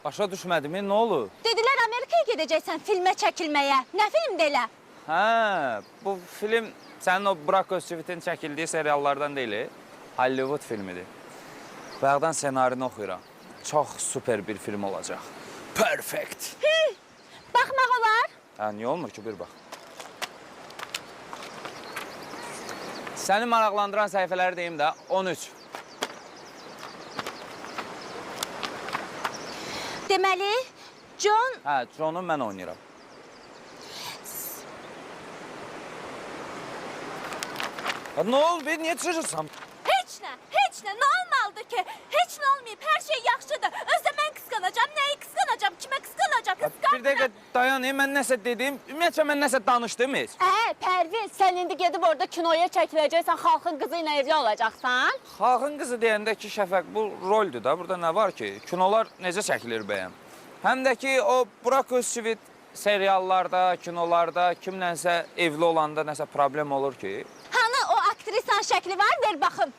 Başa düşmədim, nə olub? Dedilər Amerikaya gedəcəksən filmə çəkilməyə. Nə filmdir elə? Hə, bu film sənin o Burak Özçivit'in çəkildiyi seriallardan deyil, Hollywood filmidir. Bayaqdan ssenarini oxuyuram. Çox super bir film olacaq. Perfect. Hey, baxmaq olar? Hə, niyə olmur ki, bir bax. Səni maraqlandıran səhifələri deyim də, 13. Deməli, John... Hə, John'u mən oynayıram. Nə oldu, niyə cırırsan? Heç nə, heç nə, nə olmalıdır ki? Heç nə olmayıb, hər şey yaxşıdır. Özdə mən qısqanacam, nəyi qısqanacam, kimə qısqanacam, qısqanmıram. Bir dəqiqə dayan, mən nəsə dedim, ümumiyyətcə mən nəsə danışdım heç. Pərviz, sən indi gedib orada kinoya çəkiləcəksən, xalqın qızı ilə evli olacaqsan. Xalqın qızı deyəndə ki, Şəfəq, bu roldür da, burada nə var ki? Kinolar necə çəkilir bəyəm? Həm də ki, o Burak Özçivit seriallarda, kinolarda kimlənsə evli olanda nəsə problem olur ki. Hanı o aktrisanın şəkli var, ver baxım.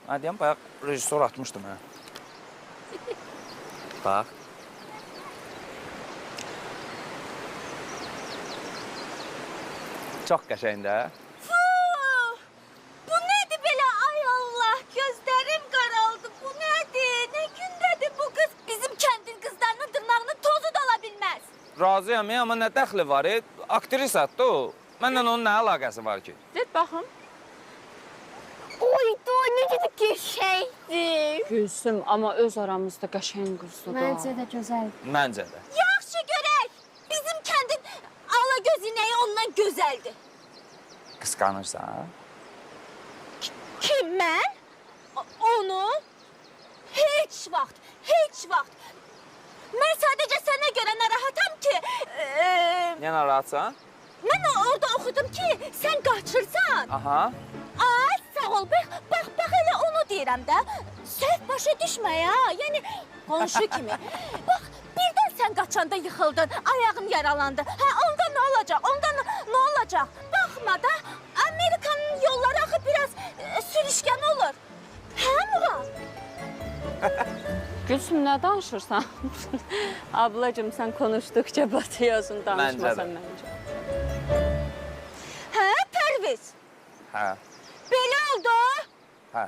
Hə, deyəm, bayaq rejissor atmışdı mənə. Bax. Çox qəşəngdir, hə? Fuh! Bu nədir belə? Ay Allah, gözlərim qaraldı. Bu nədir? Nə gündədir bu qız? Bizim kəndin qızlarının dırnağının tozu da ola bilməz. Razıyam, amma nə dəxli var? Aktrisadır o. Mənlə onun nə əlaqəsi var ki? Ver baxım. Oydu, necə də qəşəngdir. Gülsüm, amma öz aramızda qəşəng qızdır da. Məncə də gözəldir. Məncə də. Yaxşı görək. Bizim kəndin ala göz inəyi ondan gözəldir. Qısqanırsan, ha? Kim, mən? Onu? Heç vaxt, heç vaxt. Mən sadəcə sənə görə narahatam ki... Niyə narahatsan? Mən orada oxudum ki, sən qaçırsan. Aha. Ay, sağ ol, bax, bax, elə onu deyirəm də. Səhv başa düşmə ya, yəni qonşu kimi. Bax, birdən sən qaçanda yıxıldın, ayağın yaralandı. Hə, onda nə olacaq, onda nə olacaq? Baxma da, Amerikanın yolları axı biraz sürüşkən olur. Hə, Murad? Gülsüm, nə danışırsan? Ablacığım, sən konuşduqca batıyorsun, danışmasan məncə. Hə, Pərviz? Hə. Belə oldu? Hə.